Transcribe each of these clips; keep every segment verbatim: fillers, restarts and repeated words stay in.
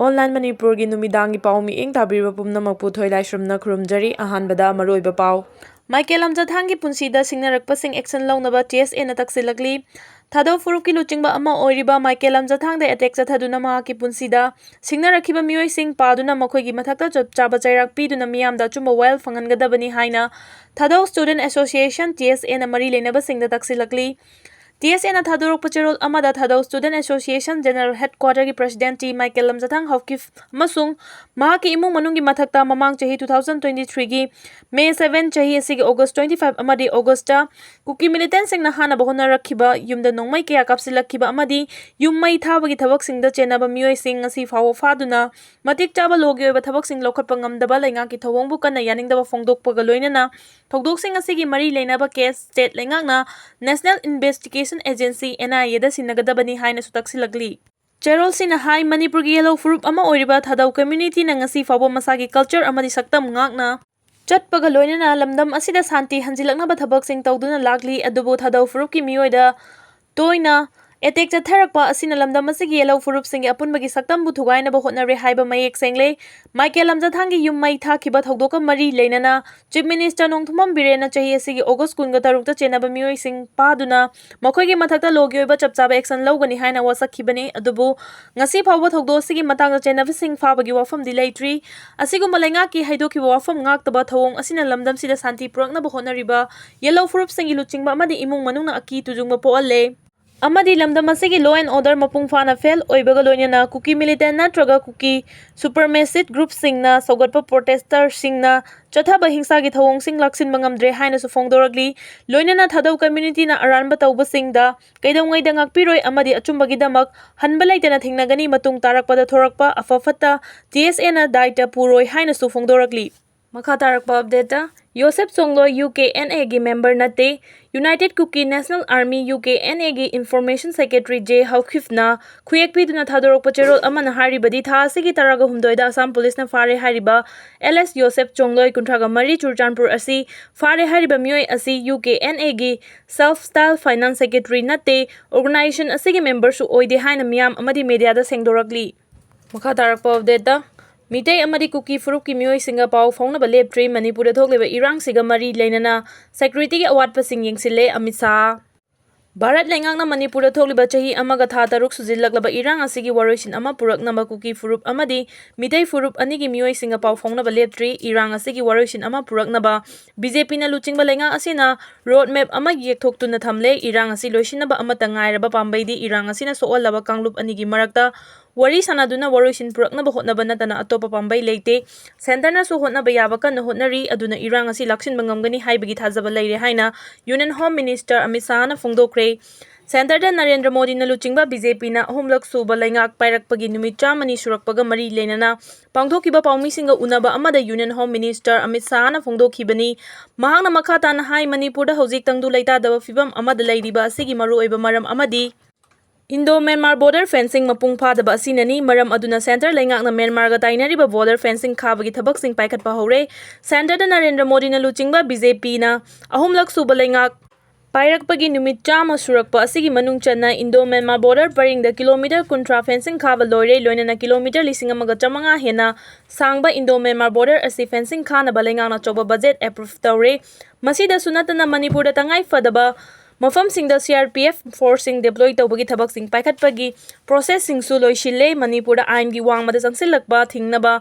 Online ꯃꯅꯤꯄꯨꯔꯒꯤ ꯅꯨꯃꯤꯗꯥꯡꯒꯤ ꯄꯥꯎ ꯃꯤꯠꯌꯦꯡ ꯇꯥꯕꯤꯔꯤꯕ ꯄꯨꯝꯅꯃꯛꯄꯨ ꯊꯣꯏꯂꯥꯏꯁ꯭ꯔꯝꯅ ꯈꯨꯔꯨꯝꯖꯔꯤ꯫ ꯑꯍꯥꯟꯕꯗ ꯃꯔꯨꯑꯣꯏꯕ ꯄꯥꯎ꯫ ꯃꯥꯏꯀꯦꯜ ꯂꯝꯖꯊꯥꯡꯒꯤ ꯄꯨꯟꯁꯤꯗ ꯁꯤꯡꯅꯔꯛꯄꯁꯤꯡ action ꯂꯧꯅꯕ TSAꯅ ꯇꯛꯁꯤꯜꯂꯛꯂꯤ꯫ ꯊꯥꯗꯧ ꯐꯨꯔꯨꯞꯀꯤ ꯂꯨꯆꯤꯡꯕ ꯑꯃ ꯑꯣꯏꯔꯤꯕ ꯃꯥꯏꯀꯦꯜ ꯂꯝꯖꯊꯥꯡꯗ attack ꯆꯠꯊꯗꯨꯅ ꯃꯍꯥꯛꯀꯤ ꯄꯨꯟꯁꯤꯗ ꯁꯤꯡꯅꯔꯛꯈꯤꯕ ꯃꯤꯑꯣꯏꯁꯤꯡ ꯄꯥꯗꯨꯅ ꯃꯈꯣꯏꯒꯤ ꯃꯊꯛꯇ ꯆꯞ ꯆꯥꯕ ꯆꯩꯔꯥꯛ ꯄꯤꯗꯨꯅ ꯃꯤꯌꯥꯝꯗ ꯑꯆꯨꯝꯕ ꯋꯥꯌꯦꯜ ꯐꯪꯍꯟꯒꯗꯕꯅꯤ ꯍꯥꯏꯅ ꯊꯥꯗꯧ Student Association, TSAꯅ ꯃꯔꯤ ꯂꯩꯅꯕꯁꯤꯡꯗ ꯇꯛꯁꯤꯜꯂꯛꯂꯤ꯫ TSAꯅ ꯊꯥꯗꯣꯔꯛꯄ ꯆꯦꯔꯣꯜ ꯑꯃꯗ ꯊꯥꯗꯧ Student Association General Headquarterꯒꯤ President T Michael Lamjathang Haokip ꯑꯃꯁꯨꯡ ꯃꯍꯥꯛꯀꯤ ꯏꯃꯨꯡ ꯃꯅꯨꯡꯒꯤ ꯃꯊꯛꯇ ꯃꯃꯥꯡ ꯆꯍꯤ two thousand twenty threeꯒꯤ May seven, ꯆꯍꯤ ꯑꯁꯤꯒꯤ August twenty five ꯑꯃꯗꯤ Augustꯇ ꯀꯨꯀꯤ militantꯁꯤꯡꯅ ꯍꯥꯠꯅꯕ ꯍꯣꯠꯅꯔꯛꯈꯤꯕ, ꯌꯨꯝꯗ ꯅꯣꯡꯃꯩ ꯀꯌꯥ ꯀꯥꯞꯁꯤꯜꯂꯛꯈꯤꯕ ꯑꯃꯗꯤ ꯌꯨꯝ ꯃꯩ ꯊꯥꯕꯒꯤ ꯊꯕꯛꯁꯤꯡꯗ ꯆꯦꯟꯅꯕ ꯃꯤꯑꯣꯏꯁꯤꯡ ꯉꯁꯤ ꯐꯥꯎꯕ ꯐꯥꯗꯨꯅ ꯃꯇꯤꯛ ꯆꯥꯕ lawꯒꯤ ꯑꯣꯏꯕ ꯊꯕꯛꯁꯤꯡ ꯂꯧꯈꯠꯄ ꯉꯝꯗꯕ, ꯂꯩꯉꯥꯛꯀꯤ ꯊꯧꯑꯣꯡꯕꯨ ꯀꯟꯅ ꯌꯥꯅꯤꯡꯗꯕ ꯐꯣꯡꯗꯣꯛꯄꯒ ꯂꯣꯏꯅꯅ ꯊꯧꯗꯣꯛꯁꯤꯡ ꯑꯁꯤꯒꯤ ꯃꯔꯤ ꯂꯩꯅꯕ case state ꯂꯩꯉꯥꯛꯅ National Investigation Agency, NIAꯗ ꯁꯤꯟꯅꯒꯗꯕꯅꯤ ꯍꯥꯏꯅꯁꯨ ꯇꯛꯁꯤꯜꯂꯛꯂꯤ꯫ ꯆꯦꯔꯣꯜꯁꯤꯅ ꯍꯥꯏ, ꯃꯅꯤꯄꯨꯔꯒꯤ ꯌꯦꯜꯍꯧ ꯐꯨꯔꯨꯞ ꯑꯃ ꯑꯣꯏꯔꯤꯕ ꯊꯥꯗꯧ communityꯅ ꯉꯁꯤ ꯐꯥꯎꯕ ꯃꯁꯥꯒꯤ culture ꯑꯃꯗꯤ ꯁꯛꯇꯝ ꯉꯥꯛꯅ ꯆꯠꯄꯒ ꯂꯣꯏꯅꯅ ꯂꯝꯗꯝ ꯑꯁꯤꯗ ꯁꯥꯟꯇꯤ ꯍꯟꯖꯤꯜꯂꯛꯅꯕ ꯊꯕꯛꯁꯤꯡ ꯇꯧꯗꯨꯅ ꯂꯥꯛꯂꯤ꯫ ꯑꯗꯨꯕꯨ ꯊꯥꯗꯧ ꯐꯨꯔꯨꯞꯀꯤ ꯃꯤꯑꯣꯏꯗ ꯇꯣꯏꯅ attack ꯆꯠꯊꯔꯛꯄ ꯑꯁꯤꯅ ꯂꯝꯗꯝ ꯑꯁꯤꯒꯤ ꯌꯦꯜꯍꯧ ꯐꯨꯔꯨꯞꯁꯤꯡꯒꯤ ꯑꯄꯨꯟꯕꯒꯤ ꯁꯛꯇꯝꯕꯨ ꯊꯨꯒꯥꯏꯅꯕ ꯍꯣꯠꯅꯔꯦ ꯍꯥꯏꯕ ꯃꯌꯦꯛ ꯁꯦꯡꯂꯦ꯫ ꯃꯥꯏꯀꯦꯜ ꯂꯝꯖꯊꯥꯡꯒꯤ ꯌꯨꯝ ꯃꯩ ꯊꯥꯈꯤꯕ ꯊꯧꯗꯣꯛꯀ ꯃꯔꯤ ꯂꯩꯅꯅ Chief Minister ꯅꯣꯡꯊꯣꯝꯕꯝ ꯕꯤꯔꯦꯟꯅ ꯆꯍꯤ ꯑꯁꯤꯒꯤ August ꯀꯨꯟꯒ ꯇꯔꯨꯛꯇ ꯆꯦꯟꯅꯕ ꯃꯤꯑꯣꯏꯁꯤꯡ ꯐꯥꯗꯨꯅ ꯃꯈꯣꯏꯒꯤ ꯃꯊꯛꯇ lawꯒꯤ ꯑꯣꯏꯕ ꯆꯞ ꯆꯥꯕ action ꯂꯧꯒꯅꯤ ꯍꯥꯏꯅ ꯋꯥꯁꯛꯈꯤꯕꯅꯤ꯫ ꯑꯗꯨꯕꯨ ꯉꯁꯤ ꯐꯥꯎꯕ ꯊꯧꯗꯣꯛ ꯑꯁꯤꯒꯤ ꯃꯇꯥꯡꯗ ꯆꯦꯟꯅꯕꯁꯤꯡ ꯐꯥꯕꯒꯤ ꯋꯥꯐꯝꯗꯤ ꯂꯩꯇ꯭ꯔꯤ꯫ ꯑꯁꯤꯒꯨꯝꯕ ꯂꯩꯉꯥꯛꯀꯤ ꯍꯥꯏꯗꯣꯛꯈꯤꯕ ꯋꯥꯐꯝ ꯉꯥꯛꯇꯕ ꯊꯧꯑꯣꯡ ꯑꯁꯤꯅ ꯂꯝꯗꯝꯁꯤꯗ ꯁꯥꯟꯇꯤ ꯄꯨꯔꯛꯅꯕ ꯍꯣꯠꯅꯔꯤꯕ ꯌꯦꯜꯍꯧ ꯐꯨꯔꯨꯞꯁꯤꯡꯒꯤ ꯂꯨꯆꯤꯡꯕ ꯑꯃꯗꯤ ꯏꯃꯨꯡ ꯃꯅꯨꯡꯅ ꯑꯀꯤ ꯇꯨꯖꯨꯡꯕ ꯄꯣꯛꯍꯜꯂꯦ꯫ ꯑꯃꯗꯤ ꯂꯝꯗꯝ ꯑꯁꯤꯒꯤ law and order ꯃꯄꯨꯡ ꯐꯥꯅ fail ꯑꯣꯏꯕꯒ ꯂꯣꯏꯅꯅ ꯀꯨꯀꯤ militant ꯅꯠꯇ꯭ꯔꯒ ꯀꯨꯀꯤ supremacist groupꯁꯤꯡꯅ ꯁꯧꯒꯠꯄ protesterꯁꯤꯡꯅ ꯆꯠꯊꯕ ꯍꯤꯡꯁꯥꯒꯤ ꯊꯧꯑꯣꯡꯁꯤꯡ ꯂꯥꯛꯁꯤꯟꯕ ꯉꯝꯗ꯭ꯔꯦ ꯍꯥꯏꯅꯁꯨ ꯐꯣꯡꯗꯣꯔꯛꯂꯤ꯫ ꯂꯣꯏꯅꯅ ꯊꯥꯗꯧ communityꯅ ꯑꯔꯥꯟꯕ ꯇꯧꯕꯁꯤꯡꯗ ꯀꯩꯗꯧꯉꯩꯗ ꯉꯥꯛꯄꯤꯔꯣꯏ ꯑꯃꯗꯤ ꯑꯆꯨꯝꯕꯒꯤꯗꯃꯛ ꯍꯟꯕ ꯂꯩꯇꯅ ꯊꯦꯡꯅꯒꯅꯤ꯫ ꯃꯇꯨꯡ ꯇꯥꯔꯛꯄꯗ ꯊꯣꯔꯛꯄ ꯑꯐ ꯐꯠꯇ TSAꯅ ꯗꯥꯏꯇ ꯄꯨꯔꯣꯏ ꯍꯥꯏꯅꯁꯨ ꯐꯣꯡꯗꯣꯔꯛꯂꯤ꯫ ꯃꯈꯥ ꯇꯥꯔꯛꯄ updateꯇ, ꯌꯣꯁꯦꯞ ꯆꯣꯡꯂꯣꯏ UKNAꯒꯤ member ꯅꯠꯇꯦ꯫ United Kuki National Army, UKNAꯒꯤ Information Secretary ꯖꯦ ꯍꯧꯈꯤꯐꯅ ꯈꯨꯌꯦꯛ ꯄꯤꯗꯨꯅ ꯊꯥꯗꯣꯔꯛꯄ ꯆꯦꯔꯣꯜ ꯑꯃꯅ ꯍꯥꯏꯔꯤꯕꯗꯤ, ꯊꯥ ꯑꯁꯤꯒꯤ ꯇꯔꯥꯒ ꯍꯨꯝꯗꯣꯏꯗ ꯑꯁꯥꯝ ꯄꯨꯂꯤꯁꯅ ꯐꯥꯔꯦ ꯍꯥꯏꯔꯤꯕ ꯑꯦꯜ ꯑꯦꯁ ꯌꯣꯁꯦꯞ ꯆꯣꯡꯂꯣꯏ, ꯀꯨꯟꯊ꯭ꯔꯥꯒ ꯃꯔꯤ, ꯆꯨꯔꯆꯥꯟꯄꯨꯔ ꯑꯁꯤ ꯐꯥꯔꯦ ꯍꯥꯏꯔꯤꯕ ꯃꯤꯑꯣꯏ ꯑꯁꯤ UKNAꯒꯤ self style finance secretary ꯅꯠꯇꯦ, organization ꯑꯁꯤꯒꯤ memberꯁꯨ ꯑꯣꯏꯗꯦ ꯍꯥꯏꯅ ꯃꯤꯌꯥꯝ ꯑꯃꯗꯤ mediaꯗ ꯁꯦꯡꯗꯣꯔꯛꯂꯤ꯫ ꯃꯈꯥ ꯇꯥꯔꯛꯄ ꯑꯞꯗꯦꯠꯇ, ꯃꯤꯇꯩ ꯑꯃꯗꯤ ꯀꯨꯀꯤ ꯐꯨꯔꯨꯞꯀꯤ ꯃꯤꯑꯣꯏꯁꯤꯡꯒ ꯄꯥꯎ ꯐꯥꯎꯅꯕ ꯂꯦꯞꯇ꯭ꯔꯤ꯫ ꯃꯅꯤꯄꯨꯔꯗ ꯊꯣꯛꯂꯤꯕ ꯏꯔꯥꯡꯁꯤꯒ ꯃꯔꯤ ꯂꯩꯅꯅ ꯁꯦꯀ꯭ꯌꯨꯔꯤꯇꯤꯒꯤ ꯑꯋꯥꯠꯄꯁꯤꯡ ꯌꯦꯡꯁꯤꯜꯂꯦ ꯑꯃꯤꯠ ꯁꯥꯍ꯫ ꯚꯥꯔꯠ ꯂꯩꯉꯥꯛꯅ ꯃꯅꯤꯄꯨꯔꯗ ꯊꯣꯛꯂꯤꯕ ꯆꯍꯤ ꯑꯃꯒ ꯊꯥ ꯇꯔꯨꯛ ꯁꯨꯖꯤꯜꯂꯛꯂꯕ ꯏꯔꯥꯡ ꯑꯁꯤꯒꯤ ꯋꯥꯔꯣꯏꯁꯤꯟ ꯑꯃ ꯄꯨꯔꯛꯅꯕ ꯀꯨꯀꯤ ꯐꯨꯔꯨꯞ ꯑꯃꯗꯤ ꯃꯤꯇꯩ ꯐꯨꯔꯨꯞ ꯑꯅꯤꯒꯤ ꯃꯤꯑꯣꯏꯁꯤꯡꯒ ꯄꯥꯎ ꯐꯥꯎꯅꯕ ꯂꯦꯞꯇ꯭ꯔꯤ꯫ ꯏꯔꯥꯡ ꯑꯁꯤꯒꯤ ꯋꯥꯔꯣꯏꯁꯤꯟ ꯑꯃ ꯄꯨꯔꯛꯅꯕ ꯕꯤ ꯖꯦ ꯄꯤꯅ ꯂꯨꯆꯤꯡꯕ ꯂꯩꯉꯥꯛ ꯑꯁꯤꯅ ꯔꯣꯗ ꯃꯦꯞ ꯑꯃ ꯌꯦꯛꯊꯣꯛꯇꯨꯅ ꯊꯝꯂꯦ꯫ ꯏꯔꯥꯡ ꯑꯁꯤ ꯂꯣꯏꯁꯤꯟꯅꯕ ꯑꯃꯠꯇ ꯉꯥꯏꯔꯕ ꯄꯥꯝꯕꯩꯗꯤ ꯏꯔꯥꯡ ꯑꯁꯤꯅ ꯁꯣꯛꯍꯜꯂꯕ ꯀꯥꯡꯂꯨꯞ ꯑꯅꯤꯒꯤ ꯃꯔꯛꯇ ꯋꯥꯔꯤ ꯁꯥꯟꯅꯗꯨꯅ ꯋꯥꯔꯣꯏꯁꯤꯟ ꯄꯨꯔꯛꯅꯕ ꯍꯣꯠꯅꯕ ꯅꯠꯇꯅ ꯑꯇꯣꯞꯄ ꯄꯥꯝꯕꯩ ꯂꯩꯇꯦ꯫ ꯁꯦꯟꯇꯔꯅꯁꯨ ꯍꯣꯠꯅꯕ ꯌꯥꯕ ꯀꯟꯅ ꯍꯣꯠꯅꯔꯤ, ꯑꯗꯨꯅ ꯏꯔꯥꯡ ꯑꯁꯤ ꯂꯥꯛꯁꯤꯟꯕ ꯉꯝꯒꯅꯤ ꯍꯥꯏꯕꯒꯤ ꯊꯥꯖꯕ ꯂꯩꯔꯦ ꯍꯥꯏꯅ ꯌꯨꯅꯤꯌꯟ ꯍꯣꯝ ꯃꯤꯅꯤꯁꯇꯔ ꯑꯃꯤꯠ ꯁꯥꯍꯅ ꯐꯣꯡꯗꯣꯛꯈ꯭ꯔꯦ꯫ ꯁꯦꯟꯇꯔꯗ ꯅꯔꯦꯟꯗ꯭ꯔ ꯃꯣꯗꯤꯅ ꯂꯨꯆꯤꯡꯕ ꯕꯤ ꯖꯦ ꯄꯤꯅ ꯑꯍꯨꯝꯂꯛ ꯁꯨꯕ ꯂꯩꯉꯥꯛ ꯄꯥꯏꯔꯛꯄꯒꯤ ꯅꯨꯃꯤꯠ ꯆꯥꯝꯃꯅꯤ ꯁꯨꯔꯛꯄꯒ ꯃꯔꯤ ꯂꯩꯅꯅ ꯄꯥꯡꯊꯣꯛꯈꯤꯕ ꯄꯥꯎꯃꯤꯁꯤꯡꯒ ꯎꯅꯕ ꯑꯃꯗ ꯌꯨꯅꯤꯌꯟ ꯍꯣꯝ ꯃꯤꯅꯤꯁꯇꯔ ꯑꯃꯤꯠ ꯁꯥꯍꯅ ꯐꯣꯡꯗꯣꯛꯈꯤꯕꯅꯤ꯫ ꯃꯍꯥꯛꯅ ꯃꯈꯥ ꯇꯥꯅ ꯍꯥꯏ, ꯃꯅꯤꯄꯨꯔꯗ ꯍꯧꯖꯤꯛ ꯇꯪꯗꯨ ꯂꯩꯇꯥꯗꯕ ꯐꯤꯕꯝ ꯑꯃꯗ ꯂꯩꯔꯤꯕ ꯑꯁꯤꯒꯤ ꯃꯔꯨꯑꯣꯏꯕ ꯃꯔꯝ ꯑꯃꯗꯤ ꯏꯟꯗꯣ ꯃ꯭ꯌꯥꯟꯃꯥꯔ ꯕꯣꯔꯗꯔ ꯐꯦꯟꯁꯤꯡ ꯃꯄꯨꯡ ꯐꯥꯗꯕ ꯑꯁꯤꯅꯅꯤ꯫ ꯃꯔꯝ ꯑꯗꯨꯅ ꯁꯦꯟꯇꯔ ꯂꯩꯉꯥꯛꯅ ꯃ꯭ꯌꯥꯟꯃꯥꯔꯒ ꯇꯥꯏꯅꯔꯤꯕ ꯕꯣꯔꯗꯔ ꯐꯦꯟꯁꯤꯡ ꯈꯥꯕꯒꯤ ꯊꯕꯛꯁꯤꯡ ꯄꯥꯏꯈꯠꯄ ꯍꯧꯔꯦ꯫ ꯁꯦꯟꯇꯔꯗ ꯅꯔꯦꯟꯗ꯭ꯔ ꯃꯣꯗꯤꯅ ꯂꯨꯆꯤꯡꯕ ꯕꯤ ꯖꯦ ꯄꯤꯅ ꯑꯍꯨꯝꯂꯛ ꯁꯨꯕ ꯂꯩꯉꯥꯛ ꯄꯥꯏꯔꯛꯄꯒꯤ ꯅꯨꯃꯤꯠ ꯆꯥꯝꯃ ꯁꯨꯔꯛꯄ ꯑꯁꯤꯒꯤ ꯃꯅꯨꯡ ꯆꯟꯅ ꯏꯟꯗꯣ ꯃ꯭ꯌꯥꯟꯃꯥꯔ ꯕꯣꯔꯗꯔ ꯄꯔꯤꯡꯗ ꯀꯤꯂꯣꯃꯤꯇꯔ ꯀꯨꯟꯊ꯭ꯔꯥ ꯐꯦꯟꯁꯤꯡ ꯈꯥꯕ ꯂꯣꯏꯔꯦ, ꯂꯣꯏꯅꯅ ꯀꯤꯂꯣꯃꯤꯇꯔ ꯂꯤꯁꯤꯡ ꯑꯃꯒ ꯆꯥꯃꯉꯥ ꯍꯦꯟꯅ ꯁꯥꯡꯕ ꯏꯟꯗꯣ ꯃ꯭ꯌꯥꯟꯃꯥꯔ ꯕꯣꯔꯗꯔ ꯑꯁꯤ ꯐꯦꯟꯁꯤꯡ ꯈꯥꯅꯕ ꯂꯩꯉꯥꯛꯅ ꯑꯆꯧꯕ ꯕꯖꯦꯠ ꯑꯦꯄ꯭ꯔꯨꯚ ꯇꯧꯔꯦ꯫ ꯃꯁꯤꯗꯁꯨ ꯅꯠꯇꯅ ꯃꯅꯤꯄꯨꯔꯗ ꯇꯉꯥꯏ ꯐꯗꯕ ꯃꯐꯝꯁꯤꯡꯗ ꯁꯤ ꯑꯥꯔ ꯄꯤ ꯑꯦꯐ ꯐꯣꯔꯁꯁꯤꯡ ꯗꯤꯄ꯭ꯂꯣꯏ ꯇꯧꯕꯒꯤ ꯊꯕꯛꯁꯤꯡ ꯄꯥꯏꯈꯠꯄꯒꯤ ꯄ꯭ꯔꯣꯁꯦꯁꯁꯤꯡꯁꯨ ꯂꯣꯏꯁꯤꯜꯂꯦ꯫ ꯃꯅꯤꯄꯨꯔꯗ ꯑꯥꯏꯟꯒꯤ ꯋꯥꯡꯃꯗ ꯆꯪꯁꯤꯜꯂꯛꯄ ꯊꯤꯡꯅꯕ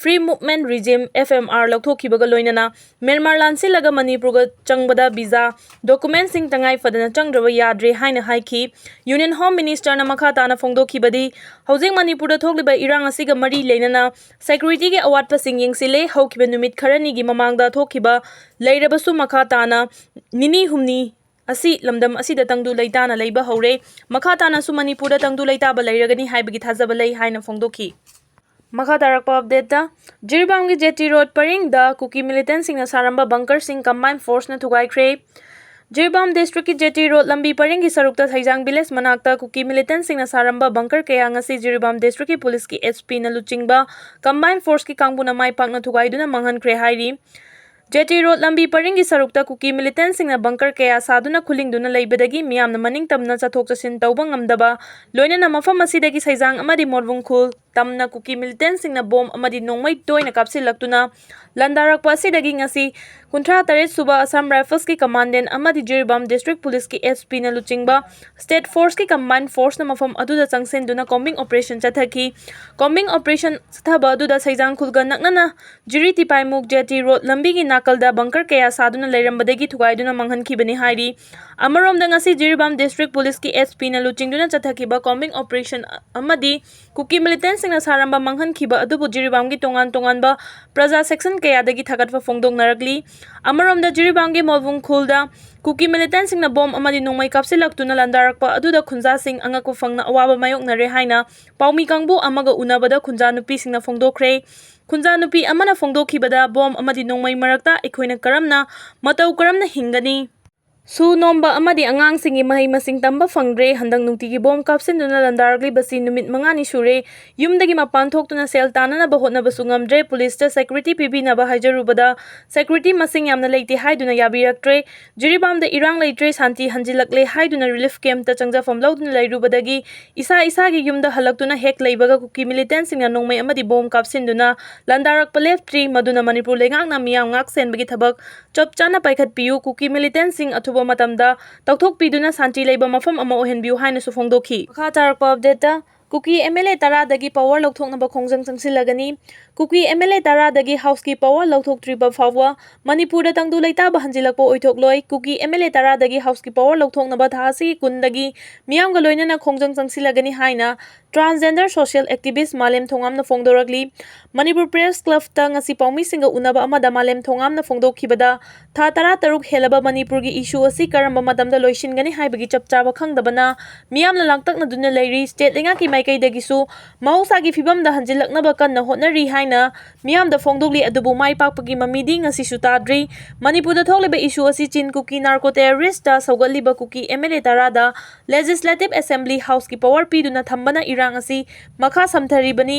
free movement regime, F M R, ꯂꯧꯊꯣꯛꯈꯤꯕꯒ ꯂꯣꯏꯅꯅ ꯃ꯭ꯌꯥꯟꯃꯥꯔ ꯂꯥꯟꯁꯤꯜꯂꯒ ꯃꯅꯤꯄꯨꯔꯒ ꯆꯪꯕꯗ ꯚꯤꯖꯥ ꯗꯣꯀꯨꯃꯦꯟꯠꯁꯤꯡ ꯇꯉꯥꯏ ꯐꯗꯅ ꯆꯪꯗ꯭ꯔꯕ ꯌꯥꯗ꯭ꯔꯦ ꯍꯥꯏꯅ ꯍꯥꯏꯈꯤ꯫ ꯌꯨꯅꯤꯌꯟ ꯍꯣꯝ ꯃꯤꯅꯤꯁꯇꯔꯅ ꯃꯈꯥ ꯇꯥꯅ ꯐꯣꯡꯗꯣꯛꯈꯤꯕꯗꯤ, ꯍꯧꯖꯤꯛ ꯃꯅꯤꯄꯨꯔꯗ ꯊꯣꯛꯂꯤꯕ ꯏꯔꯥꯡ ꯑꯁꯤꯒ ꯃꯔꯤ ꯂꯩꯅꯅ ꯁꯦꯀ꯭ꯌꯨꯔꯤꯇꯤꯒꯤ ꯑꯋꯥꯠꯄꯁꯤꯡ ꯌꯦꯡꯁꯤꯜꯂꯦ꯫ ꯍꯧꯈꯤꯕ ꯅꯨꯃꯤꯠ ꯈꯔꯅꯤꯒꯤ ꯃꯃꯥꯡꯗ ꯊꯣꯛꯈꯤꯕ ꯂꯩꯔꯕꯁꯨ ꯃꯈꯥ ꯇꯥꯅ ꯅꯤꯅꯤ ꯍꯨꯝꯅꯤ ꯑꯁꯤ ꯂꯝꯗꯝ ꯑꯁꯤꯗ ꯇꯪꯗꯨ ꯂꯩꯇꯥꯅ ꯂꯩꯕ ꯍꯧꯔꯦ꯫ ꯃꯈꯥ ꯇꯥꯅꯁꯨ ꯃꯅꯤꯄꯨꯔꯗ ꯇꯪꯗꯨ ꯂꯩꯇꯥꯕ ꯂꯩꯔꯒꯅꯤ ꯍꯥꯏꯕꯒꯤ ꯊꯥꯖꯕ ꯂꯩ ꯍꯥꯏꯅ ꯐꯣꯡꯗꯣꯛꯈꯤ꯫ ꯃꯈꯥ ꯇꯥꯔꯛꯄ ꯑꯞꯗꯦꯠꯇ, ꯖꯤꯔꯤꯕꯥꯝꯒꯤ ꯖꯦꯇꯤ ꯔꯣꯗ ꯄꯔꯤꯡꯗ ꯀꯨꯀꯤ ꯃꯤꯂꯤꯇꯦꯟꯁꯤꯡꯅ ꯁꯥꯔꯝꯕ ꯕꯪꯀꯔꯁꯤꯡ ꯀꯝꯕꯥꯏꯟ ꯐꯣꯔꯁꯅ ꯊꯨꯒꯥꯏꯈ꯭ꯔꯦ꯫ ꯖꯤꯔꯤꯕꯥꯝ ꯗꯤꯁꯇ꯭ꯔꯤꯛꯀꯤ ꯖꯦꯇꯤ ꯔꯣꯗ ꯂꯝꯕꯤ ꯄꯔꯤꯡꯒꯤ ꯁꯔꯨꯛꯇ ꯁꯩꯖꯥꯡ ꯚꯤꯂꯦꯖ ꯃꯅꯥꯛꯇ ꯀꯨꯀꯤ ꯃꯤꯂꯤꯇꯦꯟꯁꯤꯡꯅ ꯁꯥꯔꯝꯕ ꯕꯪꯀꯔ ꯀꯌꯥ ꯉꯁꯤ ꯖꯤꯔꯤꯕꯥꯝ ꯗꯤꯁꯇ꯭ꯔꯤꯛꯀꯤ ꯄꯨꯂꯤꯁꯀꯤ ꯑꯦꯁ ꯄꯤꯅ ꯂꯨꯆꯤꯡꯕ ꯀꯝꯕꯥꯏꯟ ꯐꯣꯔꯁꯀꯤ ꯀꯥꯡꯕꯨꯅ ꯃꯥꯏ ꯄꯥꯛꯅ ꯊꯨꯒꯥꯏꯗꯨꯅ ꯃꯥꯡꯍꯟꯈ꯭ꯔꯦ ꯍꯥꯏꯔꯤ꯫ ꯖꯦꯇꯤ ꯔꯣꯗ ꯂꯝꯕꯤ ꯄꯔꯤꯡꯒꯤ ꯁꯔꯨꯛꯇ ꯀꯨꯀꯤ ꯃꯤꯂꯤꯇꯦꯟꯁꯤꯡꯅ ꯕꯪꯀꯔ ꯀꯌꯥ ꯁꯥꯗꯨꯅ ꯈꯨꯂꯤꯡꯗꯨꯅ ꯂꯩꯕꯗꯒꯤ ꯃꯤꯌꯥꯝꯅ ꯃꯅꯤꯡ ꯇꯝꯅ ꯆꯠꯊꯣꯛ ꯆꯠꯁꯤꯟ ꯇꯧꯕ ꯉꯝꯗꯕ, ꯂꯣꯏꯅꯅ ꯃꯐꯝ ꯑꯁꯤꯗꯒꯤ ꯁꯩꯖꯥꯡ ꯑꯃꯗꯤ ꯃꯣꯔꯕꯨꯡ ꯈꯨꯜ ꯇꯝꯅ ꯀꯨꯀꯤ ꯃꯤꯂꯤꯇꯦꯟꯁꯤꯡꯅ ꯕꯣꯝ ꯑꯃꯗꯤ ꯅꯣꯡꯃꯩ ꯇꯣꯏꯅ ꯀꯥꯞꯁꯤꯜꯂꯛꯇꯨꯅ ꯂꯥꯟꯗꯥꯔꯛꯄ ꯑꯁꯤꯗꯒꯤ ꯉꯁꯤ ꯀꯨꯟꯊ꯭ꯔꯥ ꯇꯔꯦꯠ ꯁꯨꯕ ꯑꯁꯥꯝ ꯔꯥꯏꯐꯜꯁꯀꯤ ꯀꯃꯥꯟꯗꯦꯟ ꯑꯃꯗꯤ ꯖꯤꯔꯤꯕꯥꯝ ꯗꯤꯁꯇ꯭ꯔꯤꯛ ꯄꯨꯂꯤꯁꯀꯤ ꯑꯦꯁ ꯄꯤꯅ ꯂꯨꯆꯤꯡꯕ ꯁ꯭ꯇꯦꯠ ꯐꯣꯔꯁꯀꯤ ꯀꯝꯕꯥꯏꯟ ꯐꯣꯔꯁꯅ ꯃꯐꯝ ꯑꯗꯨꯗ ꯆꯪꯁꯤꯟꯗꯨꯅ ꯀꯣꯝꯕꯤꯡ ꯑꯣꯄꯔꯦꯁꯟ ꯆꯠꯊꯈꯤ꯫ ꯀꯣꯝꯕꯤꯡ ꯑꯣꯄꯔꯦꯁꯟ ꯆꯠꯊꯕ ꯑꯗꯨꯗ ꯁꯩꯖꯥꯡ ꯈꯨꯜꯒ ꯅꯛꯅꯅ ꯖꯤꯔꯤ ꯇꯤꯄꯥꯏꯃꯨꯛ ꯖꯦꯇꯤ ꯔꯣꯗ ꯂꯝꯕꯤꯒꯤ ꯅꯥꯀꯜꯗ ꯕꯪꯀꯔ ꯀꯌꯥ ꯁꯥꯗꯨꯅ ꯂꯩꯔꯝꯕꯗꯒꯤ ꯊꯨꯒꯥꯏꯗꯨꯅ ꯃꯥꯡꯍꯟꯈꯤꯕꯅꯤ ꯍꯥꯏꯔꯤ꯫ ꯑꯃꯔꯣꯝꯗ ꯉꯁꯤ ꯖꯤꯔꯤꯕꯥꯝ ꯗꯤꯁꯇ꯭ꯔꯤꯛ ꯄꯨꯂꯤꯁꯀꯤ ꯑꯦꯁ ꯄꯤꯅ ꯂꯨꯆꯤꯡꯗꯨꯅ ꯆꯠꯊꯈꯤꯕ ꯀꯣꯝꯕꯤꯡ ꯑꯣꯄꯔꯦꯁꯟ ꯑꯃꯗꯤ ꯀꯨꯀꯤ ꯃꯤꯂꯤꯇꯦꯟꯁꯤꯡꯅ ꯁꯥꯔꯝꯕ ꯃꯥꯡꯍꯟꯈꯤꯕ ꯑꯗꯨꯕꯨ ꯖꯤꯔꯤꯕꯥꯝꯒꯤ ꯇꯣꯉꯥꯟ ꯇꯣꯉꯥꯟꯕ ꯄ꯭ꯔꯖꯥ ꯁꯦꯛꯁꯟ ꯀꯌꯥꯗꯒꯤ ꯊꯥꯒꯠꯄ ꯐꯣꯡꯗꯣꯛꯅꯔꯛꯂꯤ꯫ ꯑꯃꯔꯣꯝꯗ ꯖꯤꯔꯤꯕꯥꯝꯒꯤ ꯃꯣꯜꯕꯨꯡ ꯈꯨꯜꯗ ꯀꯨꯀꯤ ꯃꯤꯂꯤꯇꯦꯟꯁꯤꯡꯅ ꯕꯣꯝ ꯑꯃꯗꯤ ꯅꯣꯡꯃꯩ ꯀꯥꯞꯁꯤꯜꯂꯛꯇꯨꯅ ꯂꯥꯟꯗꯥꯔꯛꯄ ꯑꯗꯨꯗ ꯈꯨꯟꯖꯥꯁꯤꯡ ꯑꯉꯛꯄ ꯐꯪꯅ ꯑꯋꯥꯕ ꯃꯥꯌꯣꯛꯅꯔꯦ ꯍꯥꯏꯅ ꯄꯥꯎꯃꯤ ꯀꯥꯡꯕꯨ ꯑꯃꯒ ꯎꯅꯕꯗ ꯈꯨꯟꯖꯥ ꯅꯨꯄꯤꯁꯤꯡꯅ ꯐꯣꯡꯗꯣꯛꯈ꯭ꯔꯦ꯫ ꯈꯨꯟꯖꯥ ꯅꯨꯄꯤ ꯑꯃꯅ ꯐꯣꯡꯗꯣꯛꯈꯤꯕꯗ ꯕꯣꯝ ꯑꯃꯗꯤ ꯅꯣꯡꯃꯩ ꯃꯔꯛꯇ ꯑꯩꯈꯣꯏꯅ ꯀꯔꯝꯅ, ꯃꯇꯧ ꯀꯔꯝꯅ ꯍꯤꯡꯒꯅꯤ? ꯁꯨ ꯅꯣꯝꯕ ꯑꯃꯗꯤ ꯑꯉꯥꯡꯁꯤꯡꯒꯤ ꯃꯍꯩ ꯃꯁꯤꯡ ꯇꯝꯕ ꯐꯪꯗ꯭ꯔꯦ꯫ ꯍꯟꯗꯛ ꯅꯨꯡꯇꯤꯒꯤ ꯕꯣꯝ ꯀꯥꯞꯁꯤꯟꯗꯨꯅ ꯂꯥꯟꯗꯥꯔꯛꯂꯤꯕꯁꯤ ꯅꯨꯃꯤꯠ ꯃꯉꯥꯅꯤ ꯁꯨꯔꯦ꯫ ꯌꯨꯝꯗꯒꯤ ꯃꯄꯥꯟ ꯊꯣꯛꯇꯨꯅ ꯁꯦꯜ ꯇꯥꯟꯅꯅꯕ ꯍꯣꯠꯅꯕꯁꯨ ꯉꯝꯗ꯭ꯔꯦ꯫ ꯄꯨꯂꯤꯁꯇ ꯁꯦꯀ꯭ꯌꯨꯔꯤꯇꯤ ꯄꯤꯕꯤꯅꯕ ꯍꯥꯏꯖꯔꯨꯕꯗ ꯁꯦꯀ꯭ꯌꯨꯔꯤꯇꯤ ꯃꯁꯤꯡ ꯌꯥꯝꯅ ꯂꯩꯇꯦ ꯍꯥꯏꯗꯨꯅ ꯌꯥꯕꯤꯔꯛꯇ꯭ꯔꯦ꯫ ꯖꯤꯔꯤꯕꯥꯝꯗ ꯏꯔꯥꯡ ꯂꯩꯇ꯭ꯔꯦ, ꯁꯥꯟꯇꯤ ꯍꯟꯖꯤꯜꯂꯛꯂꯦ ꯍꯥꯏꯗꯨꯅ ꯔꯤꯂꯤꯐ ꯀꯦꯝꯞꯇ ꯆꯪꯖꯐꯝ ꯂꯧꯗꯨꯅ ꯂꯩꯔꯨꯕꯗꯒꯤ ꯏꯁꯥ ꯏꯁꯥꯒꯤ ꯌꯨꯝꯗ ꯍꯜꯂꯛꯇꯨꯅ ꯍꯦꯛ ꯂꯩꯕꯒ ꯀꯨꯀꯤ ꯃꯤꯂꯤꯇꯦꯟꯁꯤꯡꯅ ꯅꯣꯡꯃꯩ ꯑꯃꯗꯤ ꯕꯣꯝ ꯀꯥꯞꯁꯤꯟꯗꯨꯅ ꯂꯥꯟꯗꯥꯔꯛꯄ ꯂꯦꯞꯇ꯭ꯔꯤ꯫ ꯃꯗꯨꯅ ꯃꯅꯤꯄꯨꯔ ꯂꯩꯉꯥꯛꯅ ꯃꯤꯌꯥꯝ ꯉꯥꯛ ꯁꯦꯟꯕꯒꯤ ꯊꯕꯛ ꯆꯞ ꯆꯥꯅ ꯄꯥꯏꯈꯠꯄꯤꯌꯨ, ꯀꯨꯀꯤ ꯃꯤꯂꯤꯇꯦꯟꯁꯤꯡ ꯑꯊꯨꯕ ꯃꯇꯝꯗ ꯇꯧꯊꯣꯛꯄꯤꯗꯨꯅ ꯁꯥꯟꯇꯤ ꯂꯩꯕ ꯃꯐꯝ ꯑꯃ ꯑꯣꯏꯍꯟꯕꯤꯌꯨ ꯍꯥꯏꯅꯁꯨ ꯐꯣꯡꯗꯣꯛꯈꯤ꯫ ꯃꯈꯥ ꯇꯥꯔꯛꯄ ꯑꯞꯗꯦꯠꯇ, ꯀꯨꯀꯤ ꯑꯦꯝ ꯑꯦꯜ ꯑꯦ ꯇꯔꯥꯗꯒꯤ ꯄꯋꯥꯔ ꯂꯧꯊꯣꯛꯅꯕ ꯈꯣꯡꯖꯪ ꯆꯪꯁꯤꯜꯂꯒꯅꯤ꯫ ꯀꯨꯀꯤ ꯑꯦꯝ ꯑꯦꯜ ꯑꯦ ꯇꯔꯥꯗꯒꯤ ꯍꯥꯎꯁꯀꯤ ꯄꯋꯥꯔ ꯂꯧꯊꯣꯛꯇ꯭ꯔꯤꯕ ꯐꯥꯎꯕ ꯃꯅꯤꯄꯨꯔꯗ ꯇꯪꯗꯨ ꯂꯩꯇꯥꯕ ꯍꯟꯖꯤꯜꯂꯛꯄ ꯑꯣꯏꯊꯣꯛꯂꯣꯏ꯫ ꯀꯨꯀꯤ ꯑꯦꯝ ꯑꯦꯜ ꯑꯦ ꯇꯔꯥꯗꯒꯤ ꯍꯥꯎꯁꯀꯤ ꯄꯋꯥꯔ ꯂꯧꯊꯣꯛꯅꯕ ꯊꯥ ꯑꯁꯤꯒꯤ ꯀꯨꯟꯗꯒꯤ ꯃꯤꯌꯥꯝꯒ ꯂꯣꯏꯅꯅ ꯈꯣꯡꯖꯪ ꯆꯪꯁꯤꯜꯂꯒꯅꯤ ꯍꯥꯏꯅ ꯇ꯭ꯔꯥꯟꯁꯖꯦꯟꯗꯔ ꯁꯣꯁꯤꯌꯦꯜ ꯑꯦꯛꯇꯤꯚꯤꯁ꯭ꯠ ꯃꯥꯂꯦꯝ ꯊꯣꯉꯥꯝꯅ ꯐꯣꯡꯗꯣꯔꯛꯂꯤ꯫ ꯃꯅꯤꯄꯨꯔ ꯄ꯭ꯔꯦꯁ ꯀ꯭ꯂꯕꯇ ꯉꯁꯤ ꯄꯥꯎꯃꯤꯁꯤꯡꯒ ꯎꯅꯕ ꯑꯃꯗ ꯃꯥꯂꯦꯝ ꯊꯣꯉꯥꯝꯅ ꯐꯣꯡꯗꯣꯛꯈꯤꯕꯗ, ꯊꯥ ꯇꯔꯥꯇꯔꯨꯛ ꯍꯦꯜꯂꯕ ꯃꯅꯤꯄꯨꯔꯒꯤ ꯏꯁꯨ ꯑꯁꯤ ꯀꯔꯝꯕ ꯃꯇꯝꯗ ꯂꯣꯏꯁꯤꯟꯒꯅꯤ ꯍꯥꯏꯕꯒꯤ ꯆꯞ ꯆꯥꯕ ꯈꯪꯗꯕꯅ ꯃꯤꯌꯥꯝꯅ ꯂꯥꯡꯇꯛꯅꯗꯨꯅ ꯂꯩꯔꯤ꯫ ꯁ꯭ꯇꯦꯠ ꯂꯩꯉꯥꯛꯀꯤ ꯃꯥꯏꯀꯩꯗꯒꯤꯁꯨ ꯃꯍꯧꯁꯥꯒꯤ ꯐꯤꯕꯝꯗ ꯍꯟꯖꯤꯜꯂꯛꯅꯕ ꯀꯟꯅ ꯍꯣꯠꯅꯔꯤ ꯍꯥꯏꯅ ꯃꯤꯌꯥꯝꯗ ꯐꯣꯡꯗꯣꯛꯂꯤ, ꯑꯗꯨꯕꯨ ꯃꯥꯏ ꯄꯥꯛꯄꯒꯤ ꯃꯃꯤꯗꯤ ꯉꯁꯤꯁꯨ ꯇꯥꯗ꯭ꯔꯤ꯫ ꯃꯅꯤꯄꯨꯔꯗ ꯊꯣꯛꯂꯤꯕ ꯏꯁꯨ ꯑꯁꯤ ꯆꯤꯟ ꯀꯨꯀꯤ narco ꯇꯦꯔꯣꯔꯤꯁ꯭ꯠꯇ ꯁꯧꯒꯠꯂꯤꯕ Kuki M L A ꯇꯔꯥꯗ ꯂꯦꯖꯤꯁꯂꯦꯇꯤꯚ ꯑꯦꯁꯦꯝꯕ꯭ꯂꯤ ꯍꯥꯎꯁꯀꯤ ꯄꯋꯥꯔ ꯄꯤꯗꯨꯅ ꯊꯝꯕꯅ ꯏꯔꯥꯡ ꯑꯁꯤ ꯃꯈꯥ ꯁꯝꯊꯔꯤꯕꯅꯤ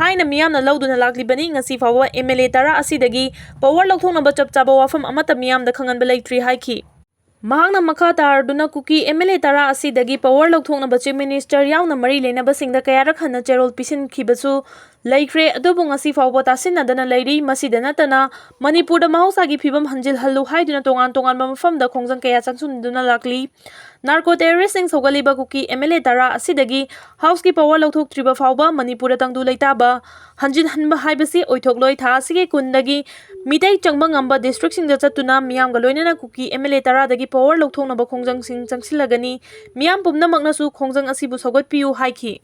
ꯍꯥꯏꯅ ꯃꯤꯌꯥꯝꯅ ꯂꯧꯗꯨꯅ ꯂꯥꯛꯂꯤꯕꯅꯤ꯫ ꯉꯁꯤ ꯐꯥꯎꯕ ꯑꯦꯝ ꯑꯦꯜ ꯑꯦ ꯇꯔꯥ ꯑꯁꯤꯗꯒꯤ ꯄꯋꯥꯔ ꯂꯧꯊꯣꯛꯅꯕ ꯆꯞ ꯆꯥꯕ ꯋꯥꯐꯝ ꯑꯃꯠꯇ ꯃꯤꯌꯥꯝꯗ ꯈꯪꯍꯟꯕ ꯂꯩꯇ꯭ꯔꯤ ꯍꯥꯏꯈꯤ꯫ ꯃꯍꯥꯛꯅ ꯃꯈꯥ ꯇꯥꯔꯗꯨꯅ ꯀꯨꯀꯤ ꯑꯦꯝ ꯑꯦꯜ ꯑꯦ ꯇꯔꯥ ꯑꯁꯤꯗꯒꯤ ꯄꯋꯥꯔ ꯂꯧꯊꯣꯛꯅꯕ ꯆꯤꯐ ꯃꯤꯅꯤꯁꯇꯔ ꯌꯥꯎꯅ ꯃꯔꯤ ꯂꯩꯅꯕꯁꯤꯡꯗ ꯀꯌꯥꯔꯛ ꯍꯟꯅ ꯆꯦꯔꯣꯜ ꯄꯤꯁꯤꯟꯈꯤꯕꯁꯨ ꯂꯩꯈ꯭ꯔꯦ, ꯑꯗꯨꯕꯨ ꯉꯁꯤ ꯐꯥꯎꯕ ꯇꯥꯁꯤꯟꯅꯗꯅ ꯂꯩꯔꯤ꯫ ꯃꯁꯤꯗ ꯅꯠꯇꯅ ꯃꯅꯤꯄꯨꯔꯗ ꯃꯍꯧꯁꯥꯒꯤ ꯐꯤꯕꯝ ꯍꯟꯖꯤꯜꯍꯜꯂꯨ ꯍꯥꯏꯗꯨꯅ ꯇꯣꯉꯥꯟ ꯇꯣꯉꯥꯟꯕ ꯃꯐꯝꯗ ꯈꯣꯡꯖꯪ ꯀꯌꯥ ꯆꯪꯁꯤꯟꯗꯨꯅ ꯂꯥꯛꯂꯤ꯫ Narco ꯇꯦꯔꯣꯔꯤꯁꯁꯤꯡ ꯁꯧꯒꯠꯂꯤꯕ Kuki M L A ꯇꯔꯥ ꯑꯁꯤꯗꯒꯤ ꯍꯥꯎꯁꯀꯤ ꯄꯋꯥꯔ ꯂꯧꯊꯣꯛꯇ꯭ꯔꯤꯕ ꯐꯥꯎꯕ ꯃꯅꯤꯄꯨꯔꯗ ꯇꯪꯗꯨ ꯂꯩꯇꯥꯕ ꯍꯟꯖꯤꯟꯍꯟꯕ ꯍꯥꯏꯕꯁꯤ ꯑꯣꯏꯊꯣꯛꯂꯣꯏ꯫ ꯊꯥ ꯑꯁꯤꯒꯤ ꯀꯨꯟꯗꯒꯤ ꯃꯤꯇꯩ ꯆꯪꯕ ꯉꯝꯕ ꯗꯤꯁꯇ꯭ꯔꯤꯛꯁꯤꯡꯗ ꯆꯠꯇꯨꯅ ꯃꯤꯌꯥꯝꯒ ꯂꯣꯏꯅꯅ ꯀꯨꯀꯤ ꯑꯦꯝ ꯑꯦꯜ ꯑꯦ ꯇꯔꯥꯗꯒꯤ ꯄꯋꯥꯔ ꯂꯧꯊꯣꯛꯅꯕ ꯈꯣꯡꯖꯪꯁꯤꯡ ꯆꯪꯁꯤꯜꯂꯒꯅꯤ꯫ ꯃꯤꯌꯥꯝ ꯄꯨꯝꯅꯃꯛꯅꯁꯨ ꯈꯣꯡꯖꯪ ꯑꯁꯤꯕꯨ ꯁꯧꯒꯠꯄꯤꯌꯨ ꯍꯥꯏꯈꯤ꯫